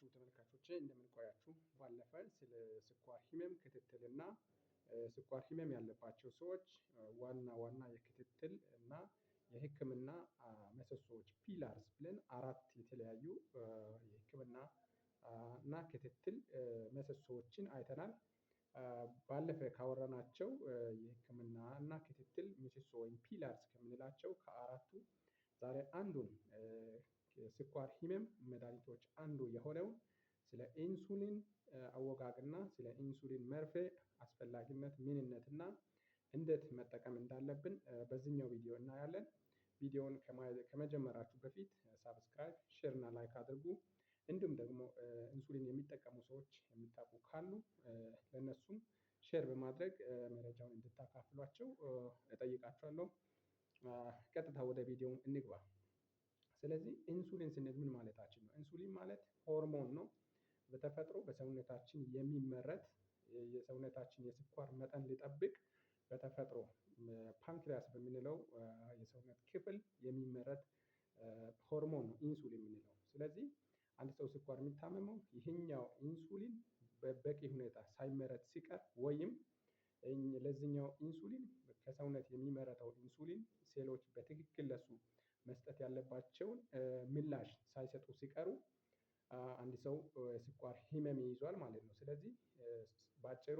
የተወደዳችሁ ተመልካቾቼ እንደምን ቆያችሁ? ባለፈ ስለ ስኳር ህመም ክትትልና ስኳር ህመም ያለባቸው ሰዎች ዋና ዋና የክትትል እና የህክምና ምሰሶዎች pillars ብለን አራት የተለያዩ የህክምና እና ክትትል ምሰሶዎችን አይተናል። ባለፈ ካወራናቸው የህክምና እና ክትትል ምሰሶ ወይም pillars ከምንላቸው ከአራቱ ዛሬ አንዱን ስኳር ህመም መድኃኒቶች አንዱ የሆነው ስለ ኢንሱሊን አወጋግና ስለ ኢንሱሊን መርፌ አስፈላጊነት ምንነትና እንዴት መጠቀም እንዳለብን በዚህኛው ቪዲዮ እናያለን። ቪዲዮውን ከመጀመራችሁ በፊት subscribe፣ share እና like አድርጉ። እንዲሁም ደግሞ ኢንሱሊን የሚጠቀሙ ሰዎች የሚታውቁ ካሉ ለእነሱም share በማድረግ መረጃውን እንድታካፍሏቸው እጠይቃችኋለሁ። ቀጥታ ወደ ቪዲዮው እንግባ። ስለዚህ ኢንሱሊን ስንል ምን ማለታችን ነው? ኢንሱሊን ማለት ሆርሞን ነው። በተፈጥሮ በሰውነታችን የሚመረት የሰውነታችን የስኳር መጠን ሊጠብቅ በተፈጥሮ pancreas በምንለው የሰውነት ክፍል የሚመረት ሆርሞን ነው ኢንሱሊን የምንለው። ስለዚህ አንድ ሰው ስኳር የሚታመመው ይሄኛው ኢንሱሊን በበቂ ሁኔታ ሳይመረት ሲቀር ወይም ለዚህኛው ኢንሱሊን ከሰውነት የሚመረተው ኢንሱሊን ሴሎች በትክክል ለሱ መስጠት ያለባቸውን ምላሽ ሳይሰጡ ሲቀሩ አንድ ሰው የስኳር ህመም ይይዟል ማለት ነው። ስለዚህ በአጭሩ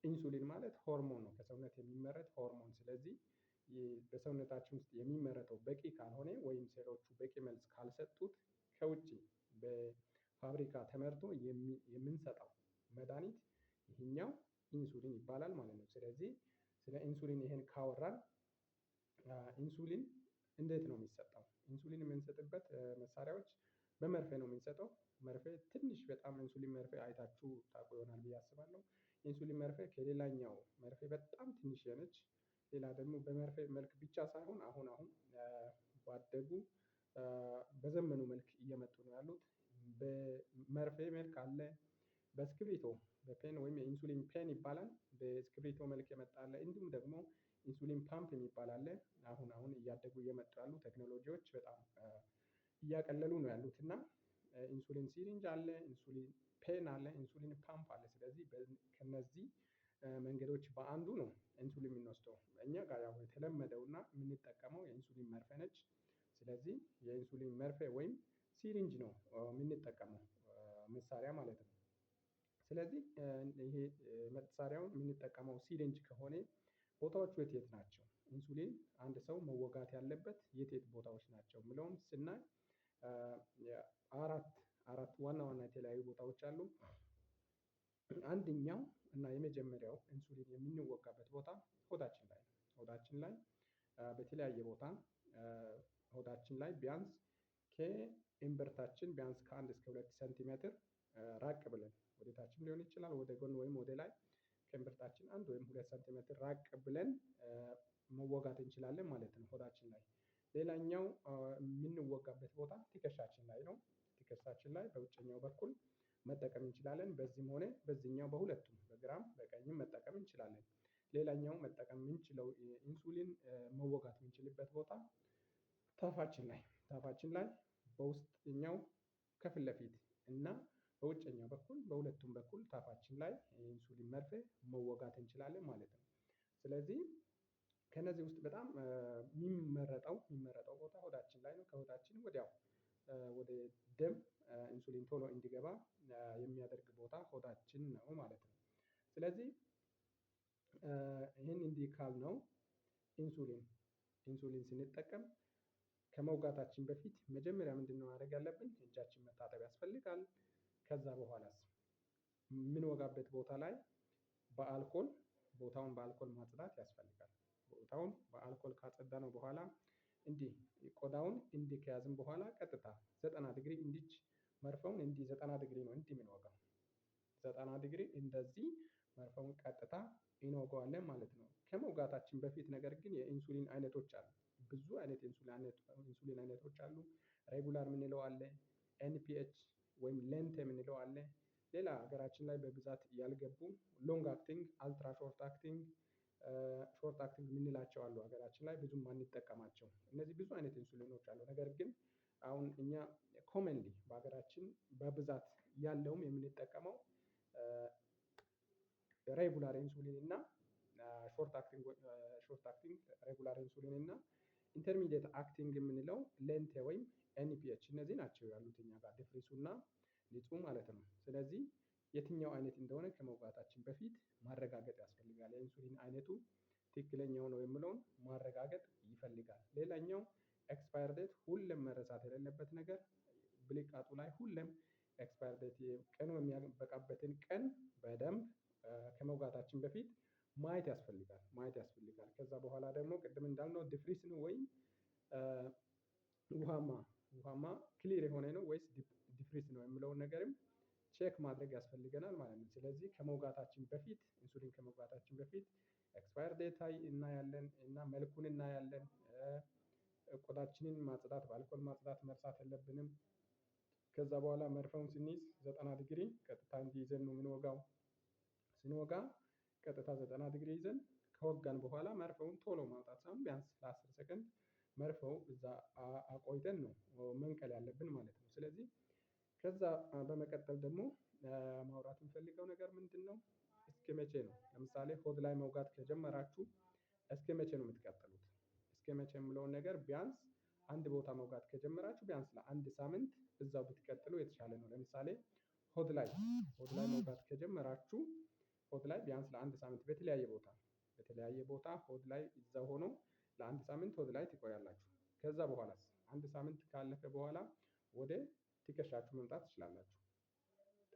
ኢንሱሊን ማለት ሆርሞን ነው፣ ከሰውነት የሚመረት ሆርሞን። ስለዚህ በሰውነታችን ውስጥ የሚመረተው በቂ ካልሆነ ወይም ሴሎቹ በቂ መልስ ካልሰጡት ከውጪ በፋብሪካ ተመርቶ የምንሰጠው መድኃኒት ይሄኛው ኢንሱሊን ይባላል ማለት ነው። ስለዚህ ስለ ኢንሱሊን ይሄን ካወራን ኢንሱሊን እንዴት ነው የሚሰጠው? ኢንሱሊን የምንሰጥበት መሳሪያዎች በመርፌ ነው የምንሰጠው። መርፌ ትንሽ በጣም ኢንሱሊን መርፌ አይታችሁ ታውቁ ይሆናል ብዬ አስባለሁ። ኢንሱሊን መርፌ ከሌላኛው መርፌ በጣም ትንሽ ነች። ሌላ ደግሞ በመርፌ መልክ ብቻ ሳይሆን አሁን አሁን ባደጉ በዘመኑ መልክ እየመጡ ነው ያሉት። በመርፌ መልክ አለ፣ በእስክሪብቶ በ pen ወይም የኢንሱሊን pen ይባላል። በእስክሪብቶ መልክ የመጣ አለ። እንዲሁም ደግሞ ኢንሱሊን ፓምፕ የሚባል አለ። አሁን አሁን እያደጉ እየመጡ ያሉ ቴክኖሎጂዎች በጣም እያቀለሉ ነው ያሉት እና ኢንሱሊን syringe አለ፣ ኢንሱሊን pen አለ፣ ኢንሱሊን ፓምፕ አለ። ስለዚህ ከነዚህ መንገዶች በአንዱ ነው ኢንሱሊን የምንወስደው። እኛ ጋር ያው የተለመደውና የምንጠቀመው የኢንሱሊን መርፌ ነች። ስለዚህ የኢንሱሊን መርፌ ወይም syringe ነው የምንጠቀመው መሳሪያ ማለት ነው። ስለዚህ ይሄ መሳሪያውን የምንጠቀመው syringe ከሆነ ቦታዎቹ የት የት ናቸው? ኢንሱሊን አንድ ሰው መወጋት ያለበት የት የት ቦታዎች ናቸው የሚለውን ስናይ አራት አራት ዋና ዋና የተለያዩ ቦታዎች አሉ። አንደኛው እና የመጀመሪያው ኢንሱሊን የምንወጋበት ቦታ ሆዳችን ላይ ነው። ሆዳችን ላይ በተለያየ ቦታ ሆዳችን ላይ ቢያንስ ከእምብርታችን ቢያንስ ከ1 እስከ 2 ሴንቲሜትር ራቅ ብለን ወደ ታችም ሊሆን ይችላል፣ ወደ ጎን ወይም ወደ ላይ ከእምብርታችን 1 ወይም 2 ሴንቲሜትር ራቅ ብለን መወጋት እንችላለን ማለት ነው ሆዳችን ላይ። ሌላኛው የምንወጋበት ቦታ ትከሻችን ላይ ነው። ትከሻችን ላይ በውጨኛው በኩል መጠቀም እንችላለን። በዚህም ሆነ በዚህኛው በሁለቱም በግራም በቀኝም መጠቀም እንችላለን። ሌላኛው መጠቀም የምንችለው ኢንሱሊን መወጋት የምንችልበት ቦታ ታፋችን ላይ፣ ታፋችን ላይ በውስጠኛው ከፊት ለፊት እና በውጨኛው በኩል በሁለቱም በኩል ታፋችን ላይ የኢንሱሊን መርፌ መወጋት እንችላለን ማለት ነው። ስለዚህ ከነዚህ ውስጥ በጣም የሚመረጠው ቦታ ሆዳችን ላይ ነው። ከሆዳችን ወዲያው ወደ ደም ኢንሱሊን ቶሎ እንዲገባ የሚያደርግ ቦታ ሆዳችን ነው ማለት ነው። ስለዚህ ይሄን እንዲህ ካልነው ኢንሱሊን ስንጠቀም ከመውጋታችን በፊት መጀመሪያ ምንድነው ማድረግ ያለብን? እጃችን መታጠብ ያስፈልጋል። ከዛ በኋላስ የምንወጋበት ቦታ ላይ በአልኮል ቦታውን በአልኮል ማጽዳት ያስፈልጋል። ቦታውን በአልኮል ካጸዳነው በኋላ እንዲህ ቆዳውን እንዲህ ከያዝን በኋላ ቀጥታ 90 ዲግሪ እንዲች መርፌውን እንዲህ 90 ዲግሪ ነው እንዲህ የምንወጋው። 90 ዲግሪ እንደዚህ መርፌውን ቀጥታ እንወጋዋለን ማለት ነው። ከመውጋታችን በፊት ነገር ግን የኢንሱሊን አይነቶች አሉ። ብዙ አይነት ኢንሱሊን አይነቶች አሉ። Regular የምንለው አለ፣ NPH ወይም Lente የምንለው አለ። ሌላ ሀገራችን ላይ በብዛት ያልገቡ long acting፣ ultra short acting፣ short acting የምንላቸው አሉ። ሀገራችን ላይ ብዙም ማንጠቀማቸው እነዚህ ብዙ አይነት ኢንሱሊኖች አሉ። ነገር ግን አሁን እኛ Commonly በሀገራችን በብዛት ያለውም የምንጠቀመው regular insulin እና short acting regular insulin እና intermediate acting የምንለው lente ወይም NPH፣ እነዚህ ናቸው ያሉት እኛ ጋር፣ ድፍርሱ እና ንጹህ ማለት ነው። ስለዚህ የትኛው አይነት እንደሆነ ከመውጋታችን በፊት ማረጋገጥ ያስፈልጋል። የኢንሱሊን አይነቱ ትክክለኛው ነው የሚለውን ማረጋገጥ ይፈልጋል። ሌላኛው expire date፣ ሁሌም መረሳት የሌለበት ነገር ብልቃጡ ላይ ሁሌም expire date ቀኑ የሚያበቃበትን ቀን በደንብ ከመውጋታችን በፊት ማየት ያስፈልጋል፣ ማየት ያስፈልጋል። ከዛ በኋላ ደግሞ ቅድም እንዳልነው ድፍርስ ነው ወይም ውሃማ clear የሆነ ነው ወይስ ድፍርስ ነው የሚለውን ነገርም check ማድረግ ያስፈልገናል ማለት ነው። ስለዚህ ከመውጋታችን በፊት፣ ኢንሱሊን ከመውጋታችን በፊት expire date እናያለን እና መልኩን እናያለን። ቆዳችንን ማጽዳት፣ በአልኮል ማጽዳት መርሳት የለብንም። ከዛ በኋላ መርፌውን ስንይዝ 90 ዲግሪ ቀጥታ እንዲይዘን ነው የምንወጋው። ስንወጋ ቀጥታ 90 ዲግሪ ይዘን ከወጋን በኋላ መርፌውን ቶሎ ማውጣት ሳይሆን ቢያንስ ለ10 ሰከንድ መርፌው እዛ አቆይተን ነው መንቀል ያለብን ማለት ነው። ስለዚህ ከዛ በመቀጠል ደግሞ ማውራት የምፈልገው ነገር ምንድነው? እስከ መቼ ነው? ለምሳሌ ሆድ ላይ መውጋት ከጀመራችሁ እስከ መቼ ነው የምትቀጥሉት? እስከ መቼ የምለውን ነገር ቢያንስ አንድ ቦታ መውጋት ከጀመራችሁ ቢያንስ ለአንድ ሳምንት እዛው ብትቀጥሉ የተሻለ ነው። ለምሳሌ ሆድ ላይ መውጋት ከጀመራችሁ ሆድ ላይ ቢያንስ ለአንድ ሳምንት በተለያየ ቦታ ሆድ ላይ እዛው ሆኖ ለአንድ ሳምንት ሆድ ላይ ትቆያላችሁ። ከዛ በኋላስ አንድ ሳምንት ካለፈ በኋላ ወደ ትከሻችሁ መምጣት ትችላላችሁ።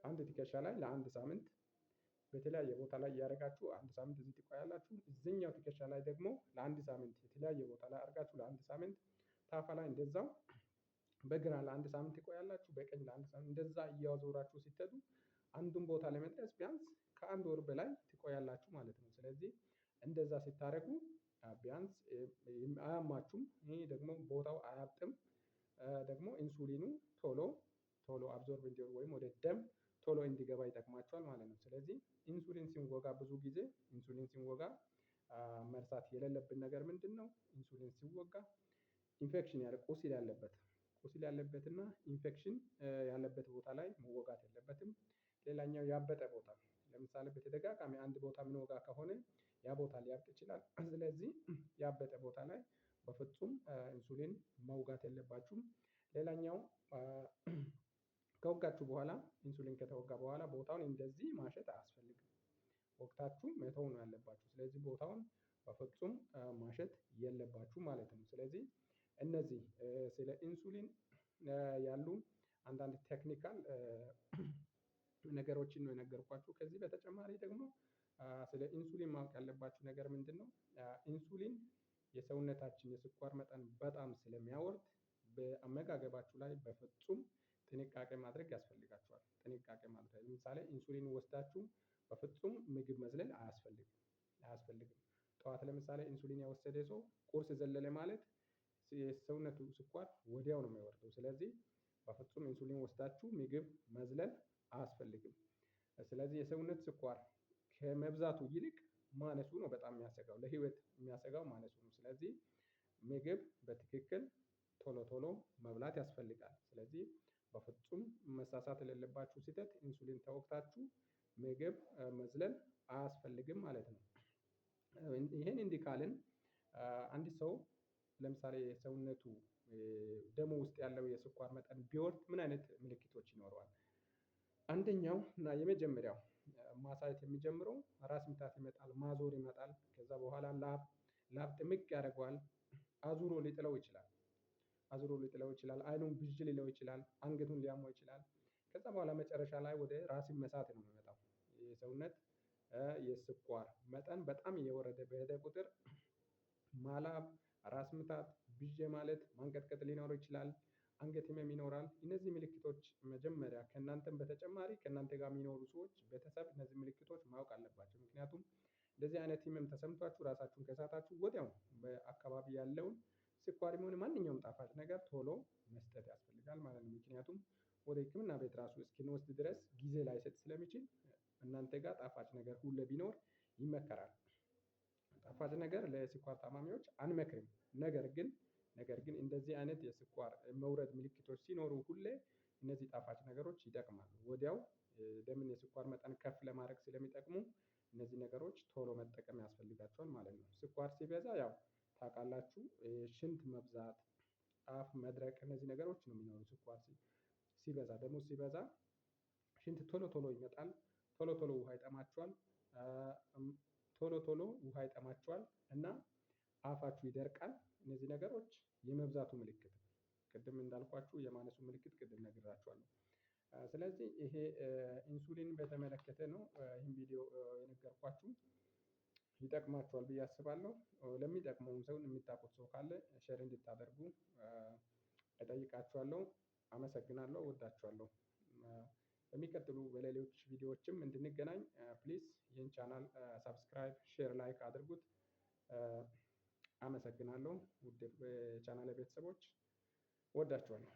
አንድ ትከሻ ላይ ለአንድ ሳምንት በተለያየ ቦታ ላይ እያደረጋችሁ አንድ ሳምንት እዚህ ትቆያላችሁ። እዚህኛው ትከሻ ላይ ደግሞ ለአንድ ሳምንት የተለያየ ቦታ ላይ አድርጋችሁ ለአንድ ሳምንት፣ ታፋ ላይ እንደዛው በግራ ለአንድ ሳምንት ትቆያላችሁ፣ በቀኝ ለአንድ ሳምንት፣ እንደዛ እያዞራችሁ ስትሄዱ አንዱን ቦታ ለመድረስ ቢያንስ ከአንድ ወር በላይ ትቆያላችሁ ማለት ነው። ስለዚህ እንደዛ ስታደርጉ ቢያንስ አያማችሁም፣ ይሄ ደግሞ ቦታው አያብጥም። ደግሞ ኢንሱሊኑ ቶሎ ቶሎ absorb እንዲሆን ወይም ወደ ደም ቶሎ እንዲገባ ይጠቅማችኋል ማለት ነው። ስለዚህ ኢንሱሊን ስንወጋ፣ ብዙ ጊዜ ኢንሱሊን ስንወጋ መርሳት የሌለብን ነገር ምንድነው? ኢንሱሊን ሲወጋ ኢንፌክሽን ያለ ቁስል ያለበት እና ኢንፌክሽን ያለበት ቦታ ላይ መወጋት የለበትም። ሌላኛው ያበጠ ቦታ፣ ለምሳሌ በተደጋጋሚ አንድ ቦታ የምንወጋ ከሆነ ያ ቦታ ሊያብጥ ይችላል። ስለዚህ ያበጠ ቦታ ላይ በፍጹም ኢንሱሊን መውጋት የለባችሁም። ሌላኛው ከወጋችሁ በኋላ፣ ኢንሱሊን ከተወጋ በኋላ ቦታውን እንደዚህ ማሸት አያስፈልግም። ወግታችሁ መተው ነው ያለባችሁ። ስለዚህ ቦታውን በፍጹም ማሸት የለባችሁም ማለት ነው። ስለዚህ እነዚህ ስለ ኢንሱሊን ያሉ አንዳንድ technical ነገሮችን ነው የነገርኳችሁ። ከዚህ በተጨማሪ ደግሞ ስለ ኢንሱሊን ማወቅ ያለባችሁ ነገር ምንድነው? ኢንሱሊን የሰውነታችን የስኳር መጠን በጣም ስለሚያወርድ በአመጋገባችሁ ላይ በፍጹም ጥንቃቄ ማድረግ ያስፈልጋችኋል። ጥንቃቄ ማድረግ፣ ለምሳሌ ኢንሱሊን ወስዳችሁ በፍጹም ምግብ መዝለል አያስፈልግም፣ አያስፈልግም። ጠዋት ለምሳሌ ኢንሱሊን የወሰደ ሰው ቁርስ ዘለለ ማለት የሰውነቱ ስኳር ወዲያው ነው የሚወርደው። ስለዚህ በፍጹም ኢንሱሊን ወስዳችሁ ምግብ መዝለል አያስፈልግም። ስለዚህ የሰውነት ስኳር ከመብዛቱ ይልቅ ማነሱ ነው በጣም የሚያሰጋው፣ ለህይወት የሚያሰጋው ማነሱ ነው። ስለዚህ ምግብ በትክክል ቶሎ ቶሎ መብላት ያስፈልጋል። ስለዚህ በፍጹም መሳሳት የሌለባችሁ ስህተት ኢንሱሊን ተወግታችሁ ምግብ መዝለል አያስፈልግም ማለት ነው። ይሄን እንዲህ ካልን አንድ ሰው ለምሳሌ የሰውነቱ ደሙ ውስጥ ያለው የስኳር መጠን ቢወርድ ምን አይነት ምልክቶች ይኖረዋል? አንደኛው እና የመጀመሪያው ማሳየት የሚጀምረው ራስ ምታት ይመጣል፣ ማዞር ይመጣል። ከዛ በኋላ ላብ ላብ ጥምቅ ያደርገዋል፣ አዙሮ ሊጥለው ይችላል። አዙሮ ሊጥለው ይችላል። አይኑን ብዥ ሊለው ይችላል። አንገቱን ሊያመው ይችላል። ከዛ በኋላ መጨረሻ ላይ ወደ ራስን መሳት ነው የሚመጣው። የሰውነት የስኳር መጠን በጣም እየወረደ በሄደ ቁጥር ማላብ፣ ራስ ምታት፣ ብዥ ማለት፣ ማንቀጥቀጥ ሊኖር ይችላል። አንገት ህመም ይኖራል። እነዚህ ምልክቶች መጀመሪያ ከእናንተም በተጨማሪ ከእናንተ ጋር የሚኖሩ ሰዎች፣ ቤተሰብ እነዚህ ምልክቶች ማወቅ አለባቸው። ምክንያቱም እንደዚህ አይነት ህመም ተሰምቷችሁ ራሳችሁን ከሳታችሁ ወዲያው በአካባቢ ያለውን ስኳርም ሆነ ማንኛውም ጣፋጭ ነገር ቶሎ መስጠት ያስፈልጋል ማለት ነው። ምክንያቱም ወደ ህክምና ቤት ራሱ እስኪንወስድ ድረስ ጊዜ ላይሰጥ ስለሚችል እናንተ ጋር ጣፋጭ ነገር ሁሌ ቢኖር ይመከራል። ጣፋጭ ነገር ለስኳር ታማሚዎች አንመክርም። ነገር ግን ነገር ግን እንደዚህ አይነት የስኳር መውረድ ምልክቶች ሲኖሩ ሁሌ እነዚህ ጣፋጭ ነገሮች ይጠቅማሉ። ወዲያው ደምን የስኳር መጠን ከፍ ለማድረግ ስለሚጠቅሙ እነዚህ ነገሮች ቶሎ መጠቀም ያስፈልጋቸዋል ማለት ነው። ስኳር ሲበዛ ያው ታውቃላችሁ፣ ሽንት መብዛት፣ አፍ መድረቅ እነዚህ ነገሮች ነው የሚኖሩ። ስኳር ሲበዛ ደግሞ ሲበዛ ሽንት ቶሎ ቶሎ ይመጣል። ቶሎ ቶሎ ውሃ ይጠማችኋል። ቶሎ ቶሎ ውሃ ይጠማችኋል እና አፋችሁ ይደርቃል። እነዚህ ነገሮች የመብዛቱ ምልክት ነው። ቅድም እንዳልኳችሁ የማነሱ ምልክት ቅድም ነግራችኋለሁ። ስለዚህ ይሄ ኢንሱሊን በተመለከተ ነው ይህን ቪዲዮ የነገርኳችሁ። ይጠቅማችኋል ብዬ አስባለሁ። ለሚጠቅመውም ሰው የሚታውቁት ሰው ካለ share እንድታደርጉ እጠይቃችኋለሁ። አመሰግናለሁ። እወዳችኋለሁ። በሚቀጥሉ በሌሎች ቪዲዮዎችም እንድንገናኝ please ይህን channel subscribe፣ share፣ like አድርጉት። አመሰግናለሁ። ውድ የቻናሌ ቤተሰቦች፣ እወዳችኋለሁ።